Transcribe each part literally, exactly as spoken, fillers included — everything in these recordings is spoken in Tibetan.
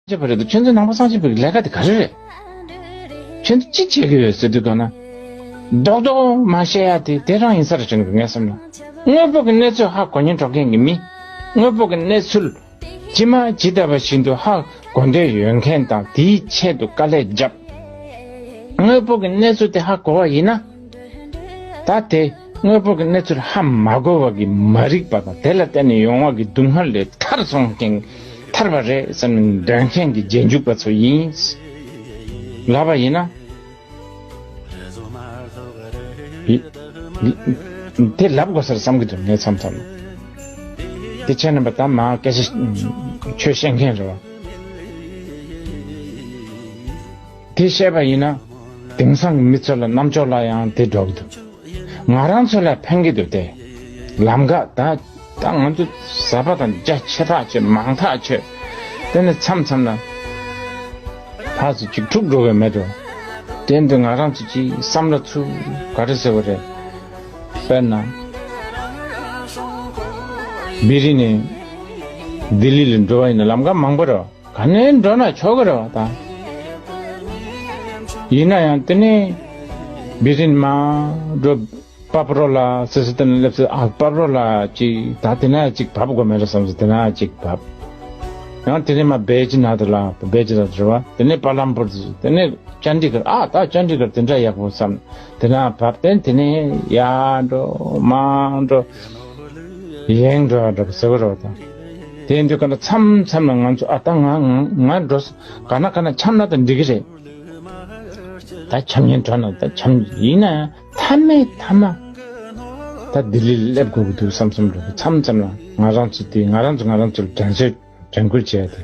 བྱེད་པ་རེད་འདུག་ཁྱོད་ཚོའི་ནང་པ་སངས་རྒྱས་པའི་ལས་ཀ་དེ་ག་རེ་རེད། ཁྱོད་ཚོ་ཅི་བྱེད་ཀྱི་ཡོད་ཟེར་དུས་གང་ན། རྡོག་རྡོག་མ་བཤད་ཡ་དེ་དེ་རང་ཡིན་ས་རེད་བྱུང་གི་ངས་བསམ་ན། དངོས་པོ་གི་གནས་ཚུལ་ཧ་གོ་སྙིང་བྲོ་མཁན་གྱི་མི། དངོས་པོ་གི་གནས་ཚུལ་ཇི་མ་ཇི་ལྟ་བ་བཞིན་དུ་ཧ་གོ་འདོད་ཡོད་མཁན་དང་དེའི་ཆེད་དུ་དཀའ་ལས་བརྒྱབ། དངོས་པོ་གི་གནས་ཚུལ་དེ་ཧ་གོ་བ་ཡིན་ན། ད་དེ་དངོས་པོ་གི་གནས་ཚུལ་ཧ་མ་གོ་བ་གི་མ་རིག་པ་དང་དེ་ལ་བརྟེན་ནས་ཡོང་བ་གི་སྡུག་བསྔལ་ལས་ཐར་སོང་མཁན་ཐར་བ་རེད་བསམ་ནས་འདོན་མཁན་གྱི་རྗེས་འཇུག་པ་ཚོ་ཡིན་ལབ་པ་ཡིན་ན། ཡི་ཡི་དེ་ལབ་དགོས་སར་བསམ་གྱི་འདུག་ངས་མཚམས་མཚམས་ལ། དེ་ཁྱེད་རྣམ་པ་ད་མ་སྐད་ཆ་ཆོས་བཤད་མཁན་རེད་བ། དེ་བཤད་པ་ཡིན་ན། དེང་སང་གི་མི་ཚོ་ལ་རྣམ་ཅོག་ལ་ཡང་དེ་འགྲོ་གི་འདུག་ང་རང་ཚོ་ལ་ཕན་གྱི་འདུག་སྟེ། ལམ་ཁ་ད་ད་ང་ཚོ་ཟ་པ་དང་རྒྱ་ཆེ་ཐག་ཆོད་མང་ཐག་ཆོད། དེ་ནས་མཚམས་མཚམས་ལ་ཕར་ཚུར་ཅིག་འཁྲུག་འགྲོ་བའི་མེད་འགྲོ། དེ་འདི་ང་རང་ཚོ་ཅིག་བསམ་བློ་ཚུར་ག་རེ་ཟེར་བ་རེད། དཔེར་ན། བི་རི་ནས་ལྡི་ལི་ལ་འགྲོ་བ་ཡིན་ན་ལམ་ཁ་མང་པོ་རེད། ག་ནས་འགྲོ་ན་ཆོག་གི་རེད་བ་ད། ཡིན་ན་ཡང་དེ་ནས་བི་རིན་མ་འགྲོ་པ་པ་རོ་ལ་སི་སི་དེ་ནས་སླེབས་སི་ཨ་པ་པ་རོ་ལ་ཅིག་ད་དེ་ན་ཅིག་བབ་དགོས་མེད་རེད་བསམ་སི་དེ་ན་ཅིག་བབ། ཡང་དེ་ནས་མ་བེ་ཅི་ན་དུ་ལ་བེ་ཅི་ན་དུ་རེད་བ་དེ་ནས་པ་ལམ་པུར་དུ་དེ་ནས་ཅན་ཌི་གར་ཨ་ད་ཅན་ཌི་གར་དེ་འདྲ་ཡག་པོ་བསམ་དེ་ན་བབ་དེ་དེ་ནས་ཡར་འགྲོ་མར་འགྲོ། ཡེང་འགྲོ་འགྲོ་ཟེར་བ་རོ་དང་། དེ་འདུག་ག་ན་མཚམས་མཚམས་ལ་ང་ཚོ་ཨ་ད་ང་ང་ང་འགྲོ་ས་ག་ན་ག་ན་འཁྱམ་ན་ད་འགྲིག་གི་རེད། ད་འཁྱམ་ཉན་འགྲོ་ན་ད་འཁྱམ་ཡིན་ན་ཡང་མཐའ་མའི་མཐའ་མ་ད་ལྡི་ལི་སླེབས་དགོས་ཀྱི་འདུག་བསམ་བསམ་འགྲོ་གི་མཚམས་མཚམས་ལ་ང་རང་ཚོ་དེ་ང་རང་ཚོ་ང་རང་ཚོ་ལ་དྲན་གསོས་དྲན་སྐུལ་བྱས་ཏེ་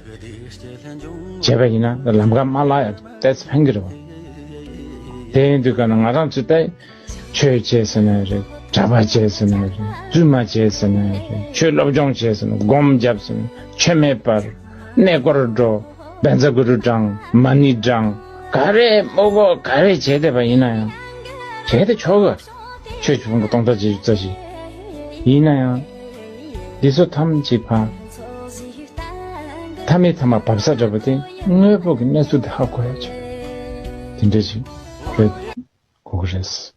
བྱས་པ་ཡིན་ན་ལམ་ཁ་མ་ལག་ཡ་ཏེས་ཕན་གི་རེད་བ། དེ་ཡིན་དུས་ག་ན་ང་རང་ཚོ་ད། ཆོས་བྱས་ཟེར་ན་རེད། གྲྭ་པ་བྱས་ཟེར་ན་རེད། བཙུན་མ་བྱས་ཟེར་ན་རེད། ཆོས་སློབ་སྦྱོང་བྱས་ཟེར་ན་སྒོམ་བརྒྱབ་ཟེར་ན་ཆོས་མེད་པར་གནས་སྐོར་འགྲོ། བཛྲ་གུ་རུ་བགྲང་མ་ཎི་བགྲང་ག་རེ་མོ་གོ་ག་རེ་བྱས་བསྡད་པ་ཡིན་ན་ཡང་བྱས་ཏེ་ཆོག་ག་ཆོས་ཀྱི་ཕུང་པོ་སྟོང་ཕྲག་བརྒྱད་ཅུ་རྩ་བཞི་ཡིན་ན་ཡང་འདི་ཚོ་ཐམས་ཅད་ཕ་མཐའ་མའི་མཐའ་མ་བབས་ས་འདྲ་པོ་དེ་དངོས་པོ་གི་གནས་ཚུལ་དེ་ཧ་གོ་ཡ་ཆེ་དེ་འདྲ་ཞིག་རེད། གོ་གི་རེད།